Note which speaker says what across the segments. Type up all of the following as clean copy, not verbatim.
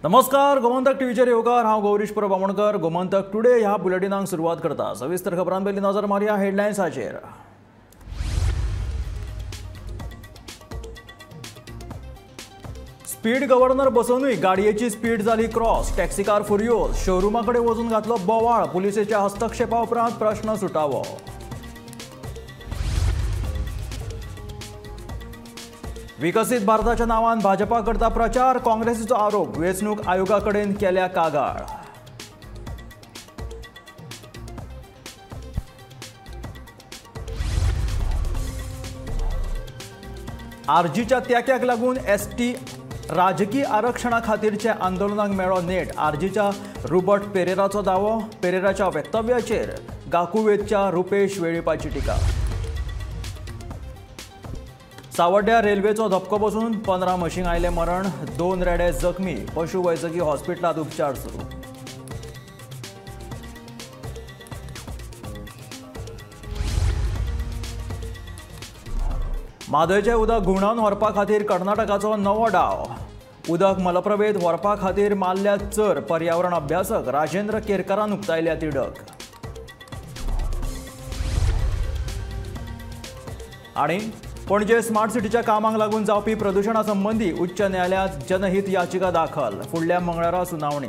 Speaker 1: नमस्कार, गोमंतक टीव्हीचेर येवकार. हांव गौरीश परब आमोणकर. गोमंतक टुडे ह्या बुलेटिनाक सुरवात करता. सविस्तर खबरां पयलीं नजर मारया हेडलायन्साचेर. स्पीड गव्हर्नर बसोवनूय गाडयेची स्पीड जाली क्रॉस. टॅक्सीकार फुर्योज, शोरुमा कडेन वचून घातलो बोवाळ. पुलिसेच्या हस्तक्षेपा उपरांत प्रश्न सुटावो. विकसीत भारताच्या नावान भाजपा करता प्रचार, काँग्रेसीचो आरोप. वेंचणूक आयोगा कडेन केल्या कागाळ. आरजीच्या त्याक्याक लागून एसटी राजकीय आरक्षणा खातीरच्या आंदोलनाक मेळ्ळो नेट. आरजीच्या रुबर्ट पेरेराचो दावो. पेरेराच्या वक्तव्याचेर गाकुवेतच्या रुपेश वेळीपाची टिका. सावड्ड्या रेल्वेचो धपको बसून 15 म्हशींक आयलें मरण, 2 रेडे जखमी. पशुवैजकी हॉस्पिटलांत उपचार सुरू. म्हादयचें उदक घुंवडावन व्हरपा खातीर कर्नाटकाचो नवो डाव. उदक मलप्रभेंत व्हरपा खातीर मारल्या चर. पर्यावरण अभ्यासक राजेंद्र केरकारान उक्तायल्या तिडक. आनी पणजे स्मार्ट सिटीच्या कामाक लागून जावपी प्रदुशणा संबंदी उच्च न्यायालयांत जनहीत याचिका दाखल. फुडल्या मंगळारा सुनावणी.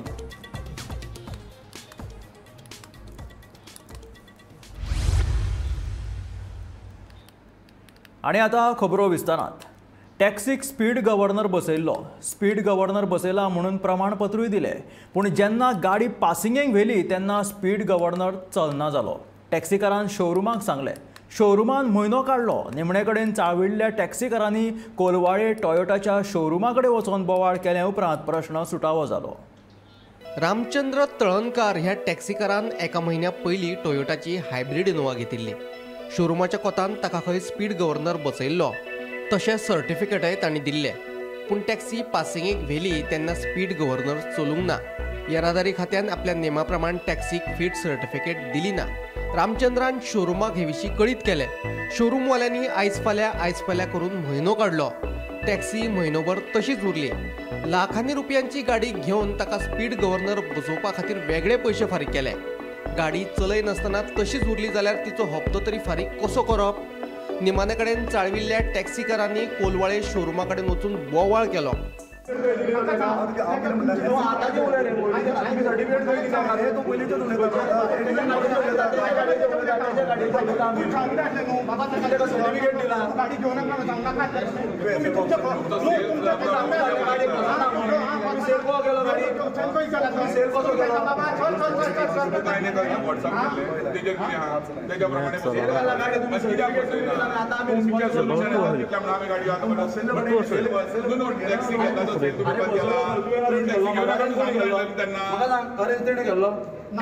Speaker 1: आनी आतां खबरो विस्तारांत. टॅक्सीक स्पीड गव्हर्नर बसयल्लो. स्पीड गव्हर्नर बसयला म्हणून प्रमाणपत्रूय दिलें, पूण जेन्ना गाडी पासिंगेक व्हेली तेन्ना स्पीड गव्हर्नर चलना जालो. टॅक्सीकारान शोरुमाक सांगलें. शोरुमान म्हयनो काडलो. निमणे कडेन चाळविल्ल्या टॅक्सीकारांनी कोलवाळे टोयोटाच्या शोरुमा कडेन वचून बोवाळ केल्या उपरांत प्रश्न सुटावो जालो.
Speaker 2: रामचंद्र तळणकार ह्या टॅक्सीकारान एका म्हयन्या पयलीं टोयोटाची हायब्रीड इनोवा घेतिल्ली. शोरुमाच्या कोतान ताका खंय स्पीड गव्हर्नर बसयल्लो, तशें सर्टिफिकेटय तांणी दिल्लें. पूण टॅक्सी पासिंगेक व्हेली तेन्ना स्पीड गव्हर्नर चलूंक ना. येरादारी खात्यान आपल्या नेमा प्रमाण टॅक्सीक फीट सर्टिफिकेट दिली ना. रामचंद्रान शोरुमाक हे विशीं कळीत केलें. शोरूमवाल्यांनी आयज फाल्यां आयज फाल्यां करून म्हयनो काडलो. टॅक्सी म्हयनोभर तशीच उरली. लाखांनी रुपयांची गाडी घेवन ताका स्पीड गव्हर्नर बसोवपा खातीर वेगळे पयशे फारीक केले. गाडी चलय नासतना तशीच उरली जाल्यार तिचो हप्तो तरी फारीक कसो करप? निमाणे कडेन चाळविल्ल्या टॅक्सीकारांनी कोलवाळे शोरुमा कडेन वचून बोवाळ केलो.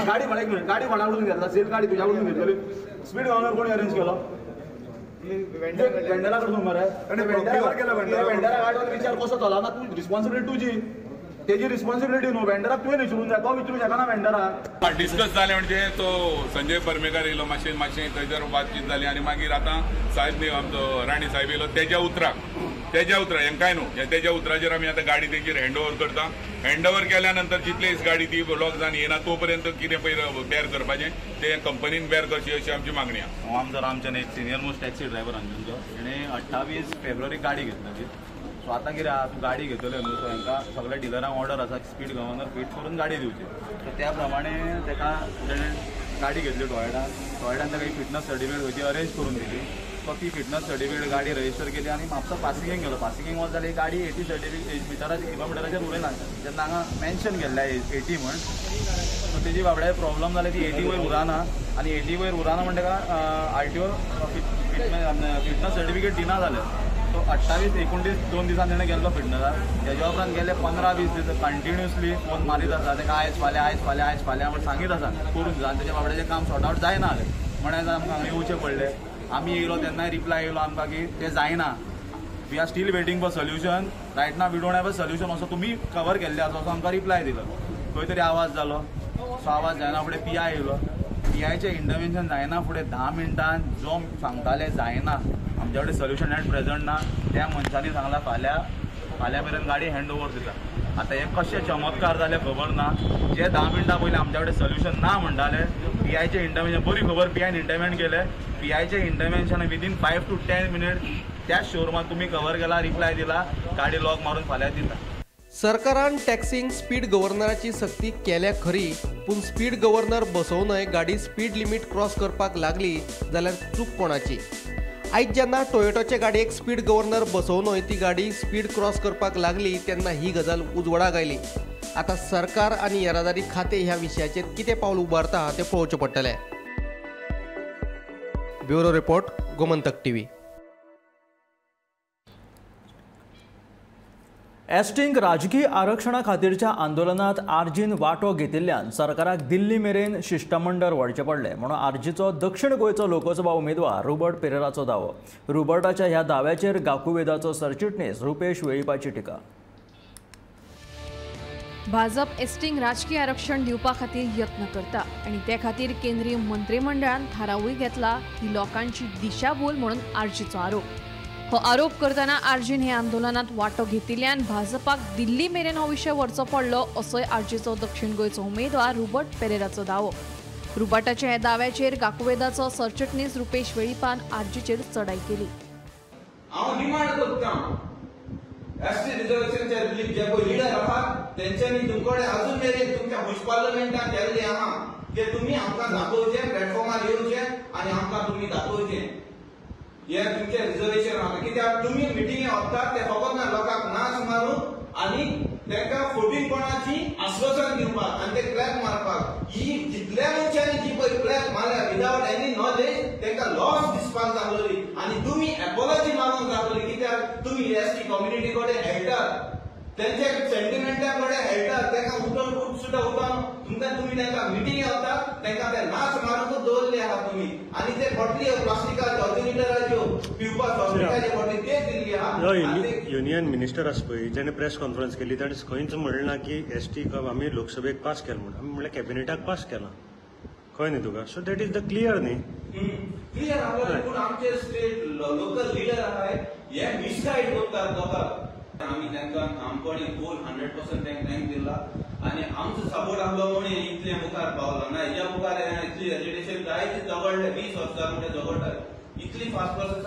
Speaker 3: गाडी एक मिनिट, गाडी कोणा कडून घेतला? सेल गाडी तुझ्या कडून घेतली. स्पीड गव्हर्नर कोणी अरेंज केलो? वेंडरा कडून मरे. वेंडरा गाडीवर विचार कसो चलना? तू रिस्पॉन्सिबिलिटी तुजी, तेजी रिस्पॉन्सिबिलिटी न्हू. वेंडराक तुवें विचारूंक जाय, तो विचारूंक शकना वेंडराक.
Speaker 4: डिस्कस जालें म्हणजे तो संजय परमेकर येयलो, मातशें मातशें थंयसर बातचीत जाली आनी मागीर आतां साहेब न्ही आमचो राणी साहेब येयलो. तेज्या उतराक, तेज्या उतराक हेंकाय न्हू, तेज्या उतराचेर आमी आतां गाडी तेंचेर हँड ओवर करता. हँड ओवर केल्या नंतर जितले गाडी ती लॉक जावन येना तो पर्यंत कितें पळय बेर करपाचें तें कंपनीन बेर करची अशी आमची मागणी आसा.
Speaker 5: आमचो रामचंद्र एक सिनियर मोस्ट टॅक्सी ड्रायव्हर हांगचो, तेणें 28 फेब्रुवारीक गाडी घेतली. सो आतां कितें आहा, तूं गाडी घेतले न्हू, सो हांकां सगळ्या डिलरांक ऑर्डर आसा स्पीड गव्हर्नर फीट करून गाडी दिवची. सो त्या प्रमाणे ताका तेणें गाडी घेतली टोयोटान. टोयोटान ताका एक फिटनस सर्टिफिकेट खंयची अरेंज करून दिली. सो ती फिटनस सर्टिफिकेट गाडी रजिस्टर केली आनी म्हापसा पासिंगेक गेलो. पासिंगेक वच जाल्यार गाडी 80 सर्टिफिकेट मिटराचेर किलोमिटराचेर उरयना, जेन्ना हांगा मेन्शन केल्लें 80 म्हण. सो तेजी बाबड्या प्रॉब्लम जाली, ती 80 वयर उरना आनी 80 वयर उरना म्हण ताका आरटीओ फिटनस सर्टिफिकेट दिना जालें. सो 28 29 2 दिसान तेणें गेल्लो फिटनसाक. तेज्या उपरांत गेले 15-20 दीस कंटिन्युअसली फोन मारीत आसा ताका, आयज फाल्यां आयज फाल्यां आयज फाल्यां म्हण सांगीत आसा करून जा. आनी तेज्या बाबड्याचें काम सॉर्ट आवट जायना जालें म्हणून आमकां हांगा येवचें पडलें. आमी येयलो तेन्नाय रिप्लाय येयलो आमकां की तें जायना, we are still waiting for solution, right now we don't have a solution असो तुमी कवर केल्ले आसा असो आमकां रिप्लाय दिलो. खंय तरी आवाज जालो. सो आवाज जायना फुडें पी I येयलो. पी आयचें इंटरवेन्शन जायना फुडें 10 मिनटान जो सांगताले जायना, आमच्या कडेन सोल्युशन एट प्रेझेंट ना, त्या मनशांनी सांगलां फाल्यां फाल्यां मेरेन गाडी हँड ओवर दिता. आतां हे कशे चमत्कार जाले खबर ना. जे 10 मिनटां पयलीं आमच्या कडेन सोल्युशन ना म्हणटाले, पीआयचें इंटरवेन्शन, बरी खबर पीआयन इंटरवेन केलें. पीआयचें इंटरवेन्शन विदीन 5 to 10 minute त्याच शोरुमात तुमी कवर केला, रिप्लाय दिला, गाडी लॉक मारून फाल्यां दिता.
Speaker 2: सरकारान टॅक्सींक स्पीड गव्हर्नराची सक्ती केल्या खरी, पूण स्पीड गव्हर्नर बसोवनय गाडी स्पीड लिमीट क्रॉस करपाक लागली जाल्यार चूक कोणाची? आयज जेन्ना टोयोटाचे गाडयेक स्पीड गव्हर्नर बसोवनय ती गाडी स्पीड क्रॉस करपाक लागली तेन्ना ही गजाल उजवाडाक आयली. आतां सरकार आनी येरादारी खातें ह्या विशयाचेर कितें पावल उबारता तें पळोवचें पडटलें. Bureau report, Gomantak TV.
Speaker 1: एसटींक राजकीय आरक्षणा खातीरच्या आंदोलनात आरजीन वांटो घेतिल्ल्यान सरकाराक दिल्ली मेरेन शिश्टमंडळ व्हरचें पडलें म्हणून आरजीचो दक्षिण गोंयचो लोकसभा उमेदवार रुबर्ट पेरेराचो दावो. रुबर्टाच्या ह्या दाव्याचेर गाकुवेदाचो सरचिटणीस रुपेश वेळीपाची टिका.
Speaker 6: भाजप एसटींक राजकीय आरक्षण दिवपा खातीर यत्न करता आनी ते खातीर केंद्रीय मंत्रिमंडळान थारावूय घेतला ही लोकांची दिशाभूल म्हणून आरजीचो आरोप. हो आरोप करतना आरजीन हे आंदोलनात वांटो घेतिल्ल्यान भाजपाक दिल्ली मेरेन हो विशय व्हरचो पडलो असोय आरजीचो दक्षिण गोंयचो उमेदवार रुबर्ट पेरेराचो दावो. रुबर्टाच्या ह्या दाव्याचेर गाकुवेदाचो सरचिटणीस रुपेश वेळीपान आरजीचेर चढाई केली.
Speaker 7: हांव डिमांड करता एसटी रिजर्वेशनचे रिलीफ जे पळय लिडर आहात तेंच्यांनी तुमकडे अजून मेरेन तुमच्या हुश पार्लमेंटान केल्ले आहा ते तुमी आमकां दाखोवचें, प्लॅटफॉर्मार येवचें आनी आमकां तुमी दाखोवचें हे तुमचें रिजर्वेशन आहा. कित्याक तुमी मिटिंगे वतात ते फकत ना लोकांक नाच मारून आनी तांकां फटींगपणाची आश्वासन दिवपाक आनी ते क्लॅप मारपाक. ही जितल्या मनशांनी जी पळय क्लॅप मारल्या विदावट एनी नॉलेज तांकां लॉस दिसपाक लागलोली आनी तुमी एपोलॉजी मागूंक लागलोली. कित्याक तुमी एसटी कम्युनिटी कडेन हेळटात, तेंच्या सेंटिमेंटा कडेन हेळटात, तांकां उठोवन उठसुटा उठोवन तुमकां तुमी तांकां मिटिंगे वतात तांकां ते नाच मारूंकूच दवरले आहा तुमी. आनी ते बॉटली प्लास्टिकाच्यो 2 लिटराच्यो पिवपाक सॉफ्ट बॉटली ते दिल्ली आहा.
Speaker 8: युनियन मिनिस्टर आसा पळय जेणे प्रेस कॉन्फरन्स केली ताणें खंयच म्हणलें ना की एस टी आमी लोकसभेक पास केला म्हणून. आमी म्हणल्यार कॅबिनेटाक पास केला, कळ्ळें न्ही तुका? So that is the clear न्ही,
Speaker 7: क्लियर आहा. पूण आमचे स्टेट लोकल लिडर आहाय हे मिसगायड करतात लोकांक. आमी तांकां ठामपणी फूल 100% तांकां thank दिला आनी आमचो सपोर्ट आहलो म्हणून इतले मुखार पावला ना. हेज्या मुखार इतली एजिटेशन जायते झगडले, 20 वर्सां म्हणजे झगडटाले, इतली फास्ट प्रोसेस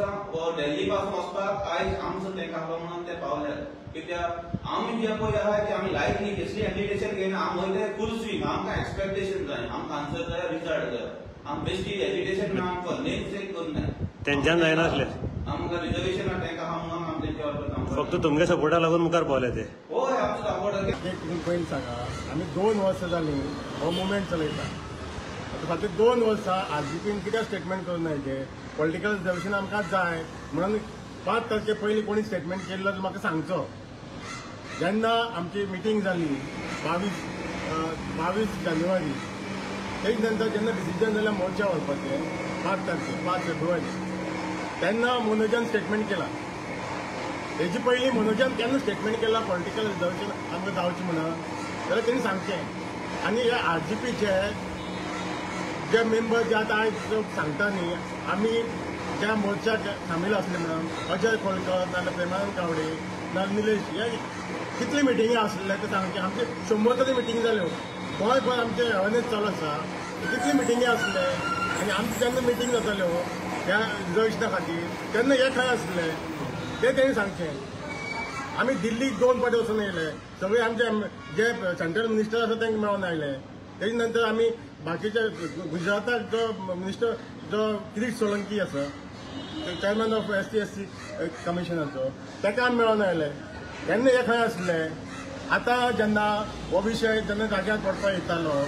Speaker 7: दिल्ली पासून वचपाक आयज आमचो तांकां आहलो म्हणून ते पावले. कित्याक आमी जे पळय आहा की आमी लायटली कसली एजिटेशन घेयना, आमी वयता फूल स्विंग. आमकां एक्सपेक्टेशन जाय, आमकां आन्सर जाय, रिजल्ट जाय. आमी बेश्टी एजिटेशन ना, आमकां नेम सेक करूं
Speaker 8: तेंच्यान जायनासलें.
Speaker 7: आमकां रिजर्वेशन तांकां आहा म्हणून आमी तेंच्या बरोबर काम करता.
Speaker 8: फक्त तुमगे सपोर्टा लागून मुखार पावले ते.
Speaker 7: हय, आमचो सपोर्ट.
Speaker 9: एक तुमी पयलीं सांगा, आमी 2 वर्सां जालीं हो मुवमेंट चलयता. आतां फाटलीं 2 वर्सां आरजीपीन कित्याक स्टेटमेंट करूं ना? हेजें पॉलिटिकल रिजर्वेशन आमकां जाय म्हणून 5 तारखे पयलीं कोणी स्टेटमेंट केल्लो जाल्यार म्हाका सांगचो. जेन्ना आमची मिटींग जाली 22 जानेवारी, तेज नंतर जेन्ना डिसिजन जालें मोर्चा व्हरपाचें 5 तारखे 5 फेब्रुवारी, तेन्ना मनोजान स्टेटमेंट केला. हेजे पयलीं मनोजान केन्ना स्टेटमेंट केला पॉलिटिकल रिजर्वेशन आमकां जावचें म्हणून जाल्यार तेणी सांगचें. आनी हे आरजीपीचे जे मेंबर जे आतां आयज सांगता न्ही आमी ज्या मोर्चाक सामील आसले म्हणून अजय खोलकर नाजाल्यार प्रेमानंद गावडे नाजाल्यार निलेश, हे कितले मिटिंगी आसले ते सांगचे. आमचे 100 तरी मिटिंग जाल्यो, गोंयभर आमचे अवेरनेस चालू आसा. कितले मिटिंगी आसले आनी आमचे जेन्ना मिटींग जाताल्यो ह्या रिजर्वेशना खातीर तेन्ना हे खंय आसले ते तेणी सांगचें. आमी दिल्लीक 2 फावटी वचून येयले, सगळे आमचे जे सेंट्रल मिनिस्टर आसा तांकां मेळोन आयले. तेजे नंतर आमी बाकीचे गुजराताक जो मिनिस्टर जो किरीट सोलंकी आसा चॅरमॅन ऑफ ST SC कमिशनाचो ताका आमी मेळोन आयले. तेन्ना हे खंय आसले? आतां जेन्ना हो विशय जेन्ना जाग्यार पडपाक येतालो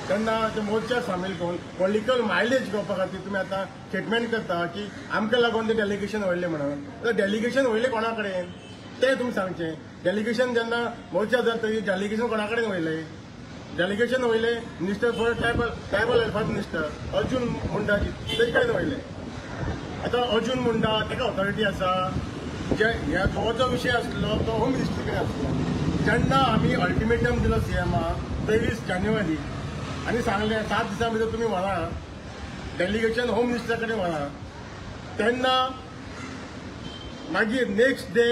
Speaker 9: तेन्ना ते मोर्चाक सामील करून पॉलिटिकल मायलेज घेवपा खातीर तुमी आतां स्टेटमेंट करता की आमकां लागून तें डेलिगेशन व्हडलें म्हणून. डेलिगेशन व्हयलें कोणा कडेन तें तुमी सांगचें. डेलिगेशन जेन्ना मोर्चा जाता तरी डेलिगेशन कोणा कडेन व्हयलें? डेलिगेशन वयलें minister for tribal welfare minister Arjun Mundaji तेजे कडेन वयलें. आतां अर्जून मुंडा ताका ऑथॉरिटी आसा. जे ह्या गोवाचो विशय आसलो तो होम मिनिस्ट्री कडेन आसलो. जेन्ना आमी अल्टिमेटम दिलो सीएमाक 23 जानेवारी आनी सांगलें 7 दिसां भितर तुमी व्हरा डेलिगेशन होम मिनिस्टरा कडेन व्हरा, तेन्ना मागीर नेक्स्ट डे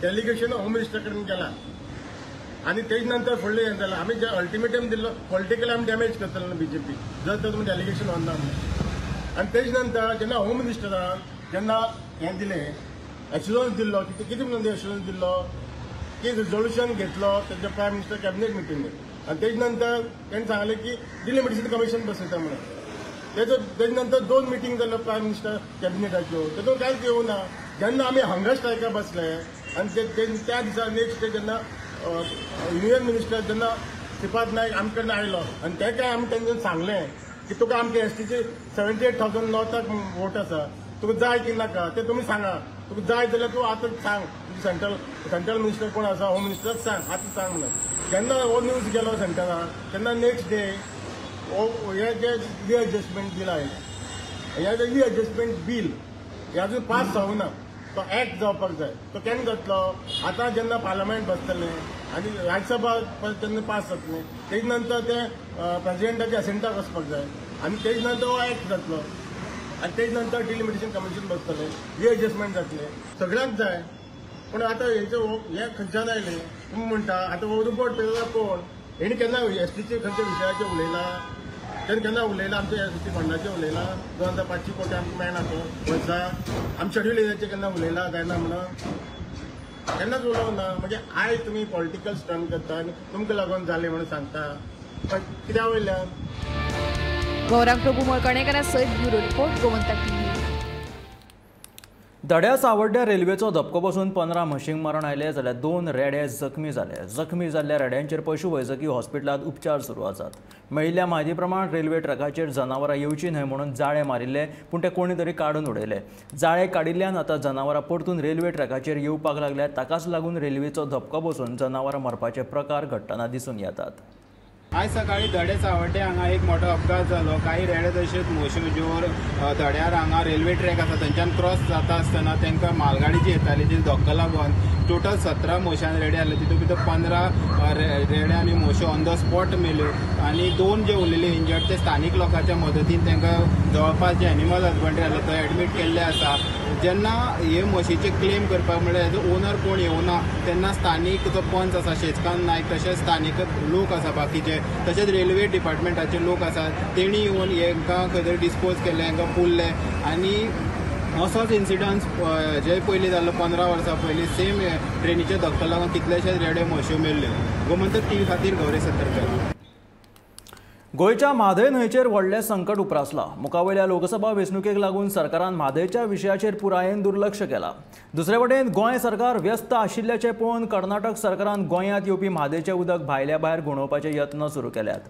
Speaker 9: डेलिगेशन होम मिनिस्टरा कडेन गेला. आनी तेज नंतर फुडलें हें जालें. आमी जे अल्टिमेटम दिल्लो पॉलिटिकल आमी डॅमेज करतले न्हू बीजेपी जर तर तुमी डेलिगेशन व्हरना म्हणून. आनी तेज नंतर जेन्ना होम मिनिस्टरान जेन्ना हें दिलें एश्युरन्स दिल्लो, कितें म्हणून एश्युरन्स दिल्लो की रिजोल्युशन घेतलो तेच्या प्रायम मिनिस्टर कॅबिनेट मिटींगेक. आनी तेज नंतर तेणें सांगलें की डिलिमिटेशन कमिशन बसयता म्हणून. तेज नंतर 2 मिटींग जाल्यो प्रायम मिनिस्टर कॅबिनेटाच्यो, तेतून कांयच येवना. जेन्ना आमी हंगर स्ट्रायकार बसले आनी त्या दिसा नेक्स्ट डे जेन्ना युनियन मिनिस्टर जेन्ना श्रीपाद नायक आमचे कडेन आयलो आनी तेका आमी तेंच्यान सांगलें की तुका आमचे एसटीचे 78,000 नॉर्थाक वोट आसा, तुका जाय की नाका तें तुमी सांगा, तुका जाय जाल्यार तूं आतां सांग, सेंट्रल मिनिस्टर कोण आसा, होम मिनिस्टराक सांग, आतां सांग म्हणून. जेन्ना हो न्यूज गेलो सेंट्रलाक तेन्ना नेक्स्ट डे हो हे जे रिएडजस्टमेंट बील आयलें, हे जे रिएडजस्टमेंट बील हे अजून पास जावना, तो एक्ट जावपाक जाय. तो केन्ना जातलो? आतां जेन्ना पार्लमेंट बसतलें आनी राज्यसभा तेन्ना पास जातलें, तेज नंतर तें प्रेजिडेंटाच्या एसेंटाक वचपाक जाय आनी तेज नंतर हो एक्ट जातलो आनी तेज नंतर डिलिमिटेशन कमिशन बसतलें, रिएडजस्टमेंट जातलें, सगळ्यांक जाय. पूण आतां हेचे हें खंयच्यान आयलें तुमी म्हणटा आतां हो रिपोर्ट पळयला कोण हेणी केन्ना एसटीचे खंयच्या विशयाचेर उलयला, तेणें केन्ना उलयला आमच्या एसटी फंडाचेर उलयला, 2500 कोटी आमकां मेळना तो वर्सा, आमच्या शेड्यूल एरियाचेर केन्ना उलयला जायना म्हणून केन्नाच उलोवंक ना. म्हणजे आयज तुमी पॉलिटिकल स्टंट करता आनी तुमकां लागून जालें म्हणून सांगता, पण कित्या वयल्यान?
Speaker 6: गौरांग प्रभू मळकणेकरा सयत ब्युरो रिपोर्ट, गोमंतक टीव्ही.
Speaker 1: धड्या सावड्ड्या रेल्वेचो धपको बसून 15 म्हशींक मरण आयलें जाल्यार 2 रेडे जखमी जाले. जखमी जाल्ल्या रेड्यांचेर पशु वैजकी हॉस्पिटलांत उपचार सुरू आसात. मेळिल्ल्या म्हायती प्रमाण रेल्वे ट्रकाचेर जनावरां येवची न्हय म्हणून जाळें मारिल्लें, पूण तें कोणी तरी काडून उडयलें. जाळें काडिल्ल्यान आतां जनावरां परतून रेल्वे ट्रकाचेर येवपाक लागल्यात. ताकाच लागून रेल्वेचो धपको बसून जनावरां मरपाचे प्रकार घडटना दिसून येतात.
Speaker 10: आयज सकाळी धडे सावड्डे हांगा एक मोठो अपघात जालो. काही रेडे तशेंच म्हश्यो ज्यो धड्यार हांगा रेल्वे ट्रॅक आसा थंयच्यान क्रॉस जाता आसतना तांकां मालगाडी जी येताली ती धक्को लागून टोटल 17 म्हशान रेडे आसले, तितून भितर 15 रेडे आनी म्हश्यो ऑन the spot मेल्यो आनी 2 जे उरलेले इंजर्ड ते स्थानीक लोकांच्या मदतीन तांकां जवळपास जे एनिमल हजबंड्री आसलो थंय एडमीट केल्ले आसा. जेन्ना हे म्हशीचे क्लेम करपाक म्हणल्यार हेजो ओनर कोण येवना तेन्ना स्थानीक जो पंच आसा शेजकान नायक तशेंच स्थानीक लोक आसा बाकीचे तशेंच रेल्वे डिपार्टमेंटाचे लोक आसा तेणी येवन हेंकां खंय तरी डिस्पोज केलें, हेंकां पुरलें. आनी असोच इन्सिडंट जे पयलीं जाल्लो 15 वर्सां पयलीं सेम ट्रेनीचे धक्को लागून कितलेशेच रेडे म्हश्यो मेल्ल्यो. गोमंतक टीव्ही खातीर गौरी सत्तरकर.
Speaker 1: गोंयच्या म्हादय न्हंयचेर व्हडलें संकट उप्रासलां. मुखावयल्या लोकसभा वेंचणुकेक लागून सरकारान म्हादयच्या विशयाचेर पुरायेन दुर्लक्ष केलां. दुसरे वटेन गोंय सरकार व्यस्त आशिल्ल्याचें पळोवन कर्नाटक सरकारान गोंयांत येवपी म्हादयचें उदक भायल्या भायर घुंवडावपाचे यत्न सुरू केल्यात.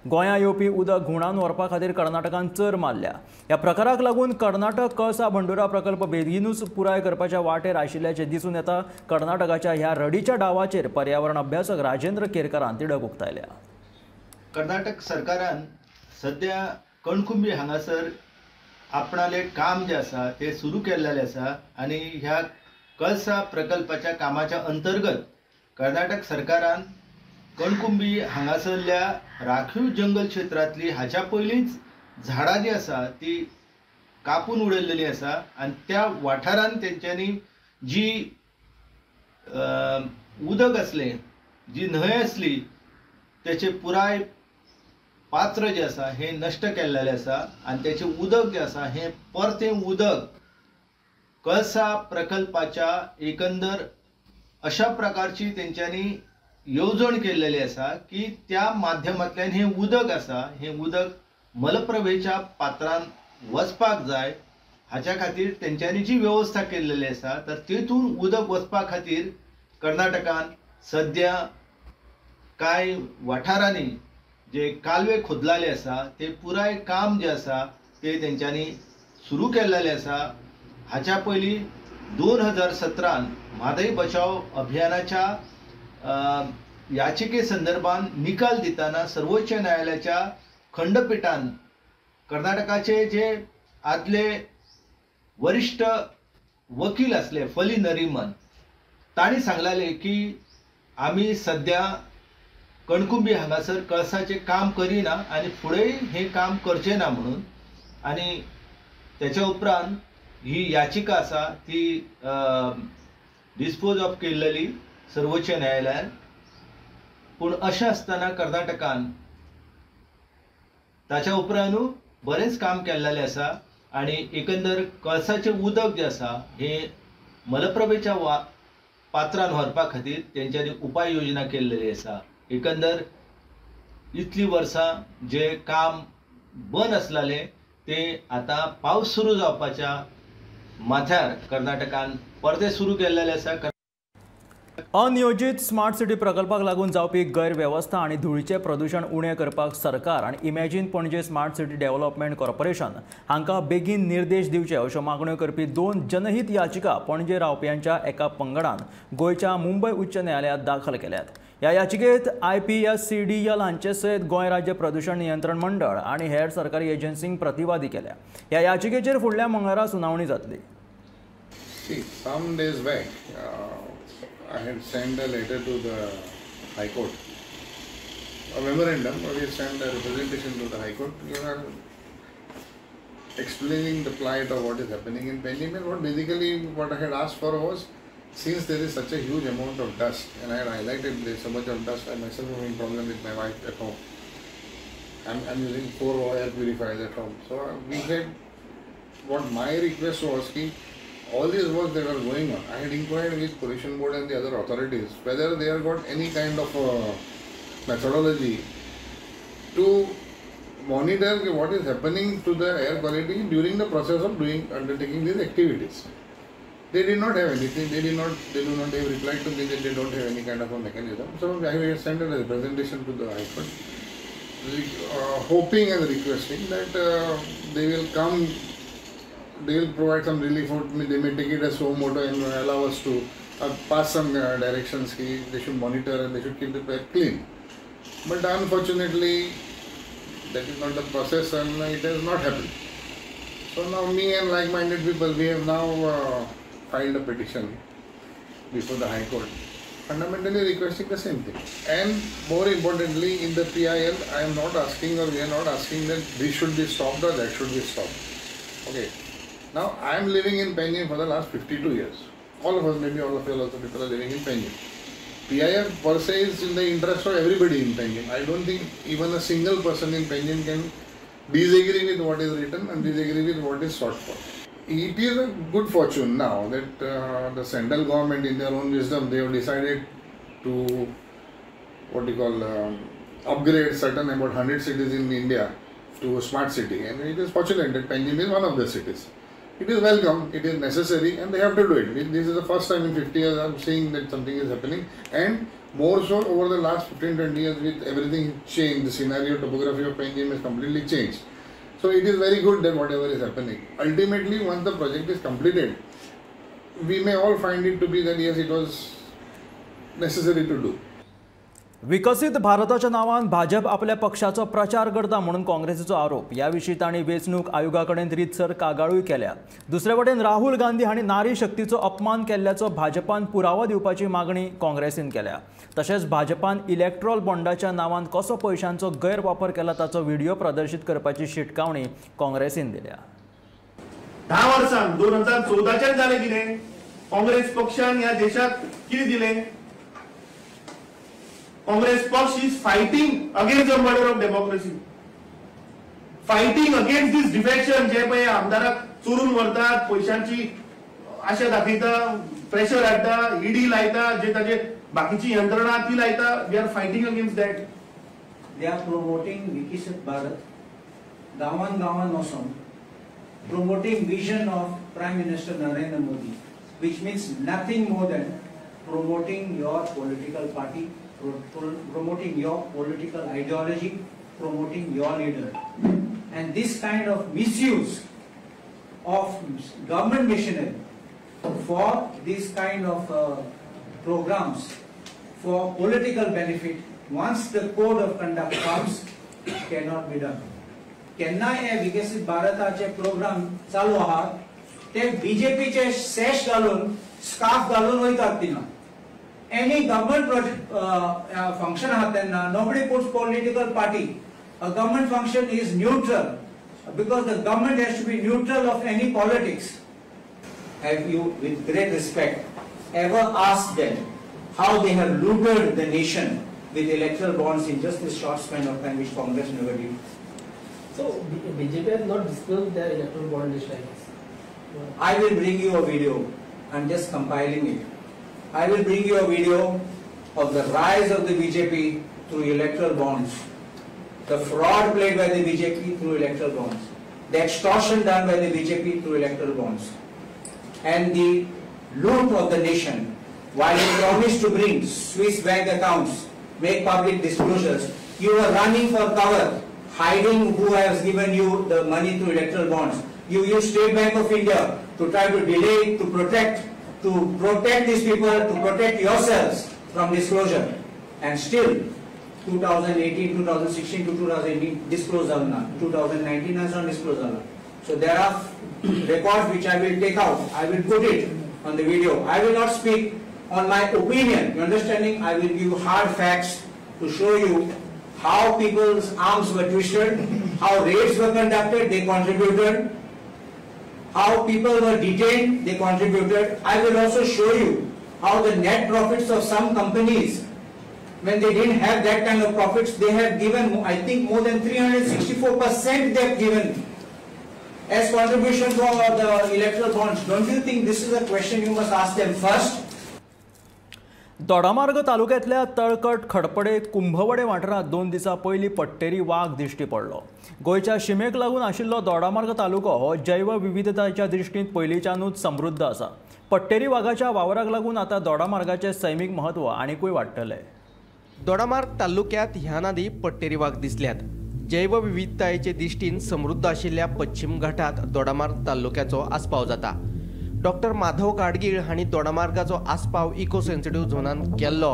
Speaker 1: गोंयांत येवपी उदक घुंवडावन व्हरपा खातीर कर्नाटकान चर मारल्या. ह्या प्रकाराक लागून कर्नाटक कळसा भंडुरा प्रकल्प बेगीनूच पुराय करपाच्या वाटेर आशिल्ल्याचें दिसून येता. कर्नाटकाच्या ह्या रडीच्या डावाचेर पर्यावरण अभ्यासक राजेंद्र केरकरान तिडक उक्तायल्या.
Speaker 11: कर्नाटक सरकारान सद्या कणकुंबी हांगासर आपणाले काम जे आसा ते सुरू केल्लेले आसा आनी ह्या कळसा प्रकल्पाच्या कामाच्या अंतर्गत कर्नाटक सरकारान कणकुंबी हांगासरल्या राखीव जंगल क्षेत्रांतली हाच्या पयलींच झाडां जी आसा ती कापून उडयल्लेली आसा आनी त्या वाठारान तेंच्यांनी जी उदक आसलें, जी न्हंय आसली तेचे पुराय पात्र जे आसा हे नश्ट केल्लेले आसा आनी तेचें उदक जें आसा हें परतें उदक कळसा प्रकल्पाच्या एकंदर अशा प्रकारची तेंच्यांनी येवजण केल्लेली आसा की त्या माध्यमांतल्यान हें उदक आसा हें उदक मलप्रभेच्या पात्रान वचपाक जाय. हाच्या खातीर तेंच्यांनी जी वेवस्था केल्लेली आसा तर तेतून उदक वचपा खातीर कर्नाटकान सद्या कांय वाठारांनी जे कालवे खोदलेले आसा ते पुराय काम जे आसा ते तेंच्यांनी सुरू केल्लेले आसा. हाच्या पयलीं 2017 म्हादय बचाव अभियानाच्या याचिके संदर्भात निकाल दिताना सर्वोच्च न्यायालयाच्या खंडपीठान कर्नाटकाचे जे आदले वरिष्ठ वकील आसले फली नरीमन तांणी सांगलेले की आमी सद्या कणकुंबी हांगासर कळसाचें काम करिना आनी फुडेंय हें काम करचें ना म्हणून. आनी तेच्या उपरांत ही याचिका आसा ती डिस्पोज ऑफ केल्लेली सर्वोच्च न्यायालयान. पूण अशें आसतना कर्नाटकान ताच्या उपरांतूय बरेंच काम केल्लें आसा आनी एकंदर कळसाचें उदक जें आसा हें मलप्रभेच्या पात्रान व्हरपा खातीर तेंच्यांनी उपाय योजना केल्लेली आसा. एकंदर इतलीं वर्सां जें काम बंद आसलेलें तें आतां पावस सुरू जावपाच्या माथ्यार कर्नाटकान परतें सुरू केल्लेलें आसा.
Speaker 1: अनियोजीत स्मार्ट सिटी प्रकल्पाक लागून जावपी गैरवेवस्था आनी धुळीचें प्रदूशण उणें करपाक सरकार आनी Imagine Panaji smart city development corporation हांकां बेगीन निर्देश दिवचे अश्यो मागण्यो करपी 2 जनहीत याचिका पणजे रावप्यांच्या एका पंगडान गोंयच्या मुंबय उच्च न्यायालयांत दाखल केल्यात. ह्या याचिकेंत IPSCDL हांचे सयत गोंय राज्य प्रदूशण नियंत्रण मंडळ आनी हेर सरकारी एजन्सींक प्रतिवादी केल्या. ह्या याचिकेचेर फुडल्या मंगळारा सुनावणी जातली.
Speaker 12: Some days back, I had sent a letter to the High Court, a memorandum, or we sent a representation to the High Court, explaining the plight of what is happening in Penjim. And what basically what I had asked for was, since there is such a huge amount of dust, and I had highlighted there is so much of dust, I myself having problem with my wife at home. I'm using 4 air purifiers at home. So we had, what my request was, ki all these works that are going on, I had inquired with Pollution Board and the other authorities whether they have got any kind of methodology to monitor what is happening to the air quality during the process of undertaking these activities. They did not have anything. They do not have replied to me that they don't have any kind of a mechanism. So I have sent a representation to the High Court, hoping and requesting that they will come. They will provide some relief, or they may take it as suo moto and allow us to pass some directions. They should monitor and they should keep the air clean. But unfortunately, that is not the process, and it has not happened. So now me and like-minded people, we have now filed a petition before the High Court, fundamentally requesting the same thing. And more importantly, in the PIL, I am not asking, or we are not asking that this should be stopped or that should be stopped. Okay. Now, I am living in Penjim for the last 52 years. All of us, maybe all of you also people are living in Penjim. PIL per se is in the interest of everybody in Penjim. I don't think even a single person in Penjim can disagree with what is written and disagree with what is sought for. It is a good fortune now that the central government, in their own wisdom, they have decided to, what you call, upgrade certain about 100 cities in India to a smart city, and it is fortunate that Penjim is one of the cities. It is welcome, it is necessary, and they have to do it. This is the first time in 50 years I am seeing that something is happening, and more so over the last 15-20 years with everything changed, the scenario, topography of Penjim has completely changed. So it is very good that whatever is happening. Ultimately, once the project is completed, we may all find it to be that yes, it was necessary to do.
Speaker 1: विकसित भारताच्या नावान भाजप आपल्या पक्षाचो प्रचार करता म्हणून काँग्रेसीचो आरोप. ह्या विशीं तांणी वेंचणूक आयोगा कडेन रितसर कागाळूय केल्या. दुसरे वटेन राहुल गांधी हांणी नारी शक्तीचो अपमान केल्ल्याचो भाजपान पुरावो दिवपाची मागणी काँग्रेसीन केल्या. तशेंच भाजपान इलेक्ट्रॉल बॉन्डाच्या नावान कसो पयशांचो गैरवापर केला ताचो व्हिडिओ प्रदर्शीत करपाची शिटकावणी काँग्रेसीन दिल्या.
Speaker 13: 10 वर्सां 2014 जालें कितें? काँग्रेस पक्षान ह्या देशाक कितें दिलें? Congress Paksh is fighting against the murder of democracy, fighting against this defection. जे पळय आमदाराक चोरून व्हरतात, पयशांची आशा दाखयता, प्रेशर हाडटा, ईडी लायता, जे ताजे बाकीची यंत्रणा ती लायता. We are fighting against that.
Speaker 14: They are promoting Viksit Bharat गांवान गांवान वचून, promoting vision of Prime Minister Narendra Modi, which means nothing more than promoting your political party, promoting your political ideology, promoting your leader. And this kind of misuse of government machinery for this kind of programs for political benefit, once the code of conduct comes, cannot be done. केन्ना हे विकसीत भारताचे programme चालू आहात ते बीजेपीचे सॅश घालून, scarf घालून वयतात थिंगा. Any government project function आहा तेन्ना nobody puts political party. A government function is neutral because the government has to be neutral of any politics. Have you, with great respect, ever asked them how they have looted the nation with electoral bonds in just this short span of time, which Congress never did.
Speaker 15: So BJP has not disclosed their electoral bond list, I guess.
Speaker 14: I will bring you a video. I am just compiling it. I will bring you a video of the rise of the BJP through electoral bonds, the fraud played by the BJP through electoral bonds, the extortion done by the BJP through electoral bonds, and the loot of the nation. While you promised to bring Swiss bank accounts, make public disclosures, you were running for cover, hiding who has given you the money through electoral bonds. You used State Bank of India to try to delay, to protect these people, to protect yourselves from disclosure. And still, 2018, 2016 to 2018, disclosed alna. 2019 has not disclosed alna. So there are records which I will take out. I will put it on the video. I will not speak on my opinion. You understanding? I will give you hard facts to show you how people's arms were twisted, how raids were conducted, they contributed, how people were detained, they contributed. I will also show you how the net profits of some companies, when they didn't have that kind of profits, they have given, I think, more than 364% they have given as contribution for the electoral bonds. Don't you think this is a question you must ask them first?
Speaker 1: Dodamarg तालुक्यांतल्या तळकट खडपडे कुंभवडे वाठारांत 2 दिसां पयलीं पट्टेरी वाग दिश्टी पडलो. गोंयच्या शिमेक लागून आशिल्लो दोडामार्ग तालुको हो जैवविविधतायेच्या दृश्टीन पयलींच्यानूच समृद्ध आसा. पट्टेरी वागाच्या वावराक लागून आतां दोडामार्गाचें सैमीक म्हत्व आनीकूय वाडटलें.
Speaker 2: दोडामार्ग तालुक्यांत ह्यान आदीं पट्टेरी वाग दिसल्यात. जैवविविधतायेचे दृश्टीन समृद्ध आशिल्ल्या पश्चिम घाटात दोडामार्ग तालुक्याचो आस्पाव जाता. डॉक्टर माधव गाडगीळ हांणी दोडामार्गाचो आस्पाव इको सेन्सिटीव झोनान केल्लो,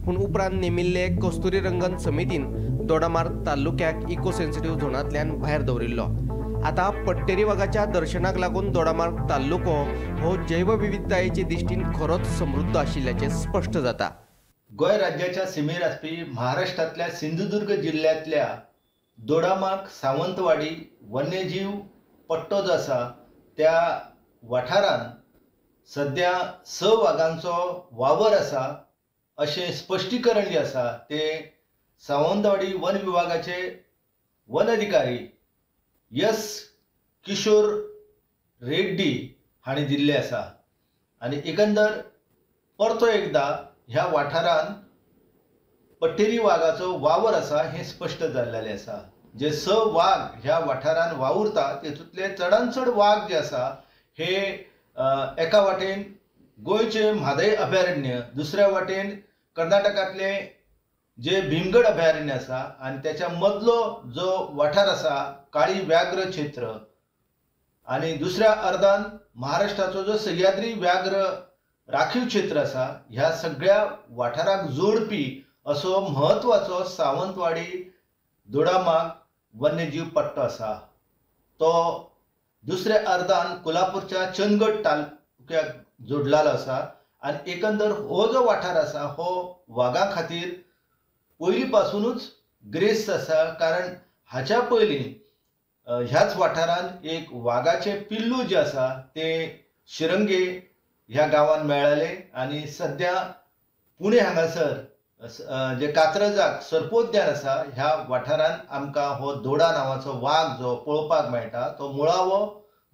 Speaker 2: पूण उपरांत नेमिल्ले कस्तुरी रंगन समितीन दोडामार्ग तालुक्याक इको सेन्सिटीव झोनांतल्यान भायर दवरिल्लो. आतां पट्टेरी वागाच्या दर्शनाक लागून दोडामार्ग तालुको हो जैवविविधतायेचे दृश्टीन खरोच समृद्ध आशिल्ल्याचें स्पश्ट जाता.
Speaker 11: गोंय राज्याच्या सीमेर आसपी महाराष्ट्रांतल्या सिंधुदुर्ग जिल्ल्यांतल्या दोडामार्ग सावंतवाडी वन्यजीव पट्टो जो आसा त्या वाठारांत सद्या 6 वागांचो वावर आसा अशें स्पश्टीकरण जें आसा तें सावंतवाडी वन विभागाचे वन अधिकारी यस किशोर रेड्डी हांणी दिल्लें आसा. आनी एकंदर परतो एकदा ह्या वाठारांत पट्टेरी वागाचो वावर आसा हें स्पश्ट जाल्लें आसा. जे 6 वाग ह्या वाठारांत वावुरता तेतूंतले चडान चड वाग जे आसा हे एका वाटेन गोंयचें म्हादय अभयारण्य, दुसऱ्या वाटेन कर्नाटकांतलें जे भीमगड अभयारण्य आसा आनी त्याच्या मदलो जो वाठार आसा काळी व्याघ्र क्षेत्र आनी दुसऱ्या अर्दान महाराष्ट्राचो जो सह्याद्री व्याघ्र राखीव क्षेत्र आसा ह्या सगळ्या वाठाराक जोडपी असो म्हत्वाचो सावंतवाडी दोडामार्ग वन्यजीव पट्टो आसा. तो दुसऱ्या अर्दान कोल्हापूरच्या चंदगड तालुक्याक जोडलेलो आसा आनी एकंदर हो जो वाठार आसा हो वागा खातीर पयलीं पासुनूच ग्रेस्त आसा, कारण हाच्या पयलीं ह्याच वाठारांत एक वागाचें पिल्लू जें आसा तें शिरंगे ह्या गांवांत मेळ्ळें आनी सद्या पुणे हांगासर जे कात्रजाक सर्पोद्यान आसा ह्या वाठारांत आमकां हो दोडा नांवाचो वाग जो पळोवपाक मेळटा तो मुळावो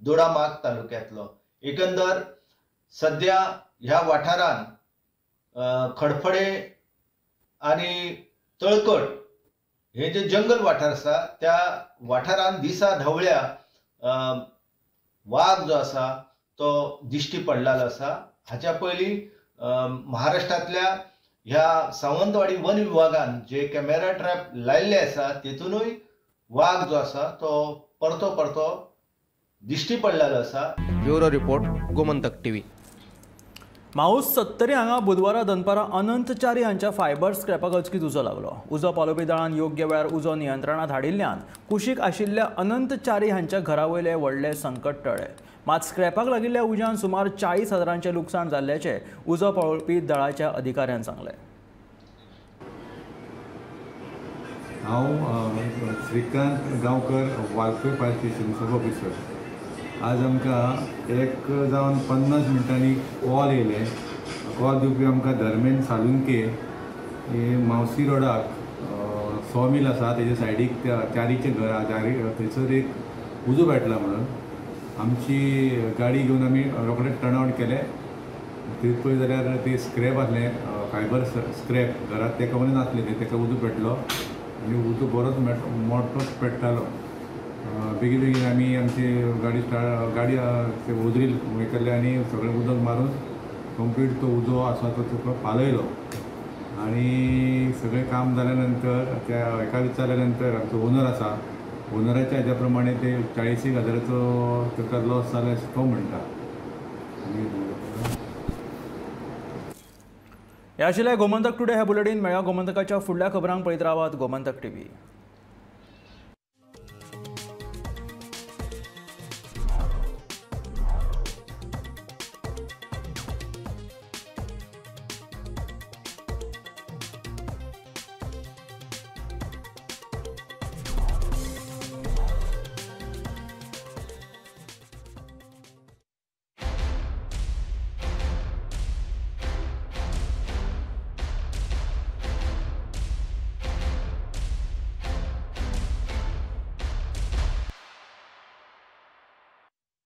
Speaker 11: दोडामार्ग तालुक्यांतलो. एकंदर सद्या ह्या वाठारांत खडफडे आनी तळकट हे जे जंगल वाठार आसा त्या वाठारांत दिसा ढवळ्या वाग जो आसा तो दिश्टी पडलेलो आसा. हाच्या पयलीं महाराष्ट्रांतल्या ह्या सावंतवाडी वन विभागान जे कॅमेरा ट्रॅप लायिल्ले आसा तेतूनय वाग जो आसा तो परतो परतो दिश्टी पडलेलो आसा.
Speaker 2: Bureau report, Gomantak TV.
Speaker 1: Mhaus Sattari हांगा बुधवारा दनपारां अनंत च्यारी हांच्या फायबर स्क्रॅपाक अचकीत उजो लागलो. उजो पालोवपी दळान योग्य वेळार उजो नियंत्रणांत हाडिल्ल्यान कुशीक आशिल्ल्या अनंत च्यारी हांच्या घरा वयलें व्हडलें संकट टळ्ळें. मात स्क्रॅपाक लागिल्ल्या उज्यान सुमार 40 हजारांचें लुकसाण जाल्ल्याचें उजो पालोवपी दळाच्या अधिकाऱ्यान सांगलें.
Speaker 16: हांव Shrikant Gaonkar, Valpoi fire station sub officer. आज आमकां 1:50 कॉल येयले. कॉल दिवपी आमकां धर्मेन सालुंके हे मावसी रोडाक सॉ मिल आसा तेजे सायडीक त्या चारीचें घर आसा, चारी थंयसर एक उजो पेटला म्हणून आमची गाडी घेवन आमी रोखडे टर्न आवट केले. थंय पळय जाल्यार ते स्क्रॅप आसलें, फायबर स्क्रॅप घरांत तेका म्हणून नासलें, तें तेका उजो पेटलो आनी उजो बरोच मोठोच पेट्टालो. बेगीन बेगीन आमी आमची गाडी गाडी ओदरील हें केलें आनी सगळें उदक मारून कंप्लीट तो उजो आसा तो तुका पालयलो. आनी सगळें काम जाल्या नंतर त्या हेका विचारल्या नंतर आमचो ओनर आसा, ओनराच्या हेज्या प्रमाणे ते 40 हजाराचो ताका लॉस जाला अशें तो म्हणटा. आनी
Speaker 1: हे आशिल्लें गोमंतक टुडे हे बुलेटीन. मेळ्या गोमंतकाच्या फुडल्या खबरांक पळयत रावात गोमंतक टीव्ही.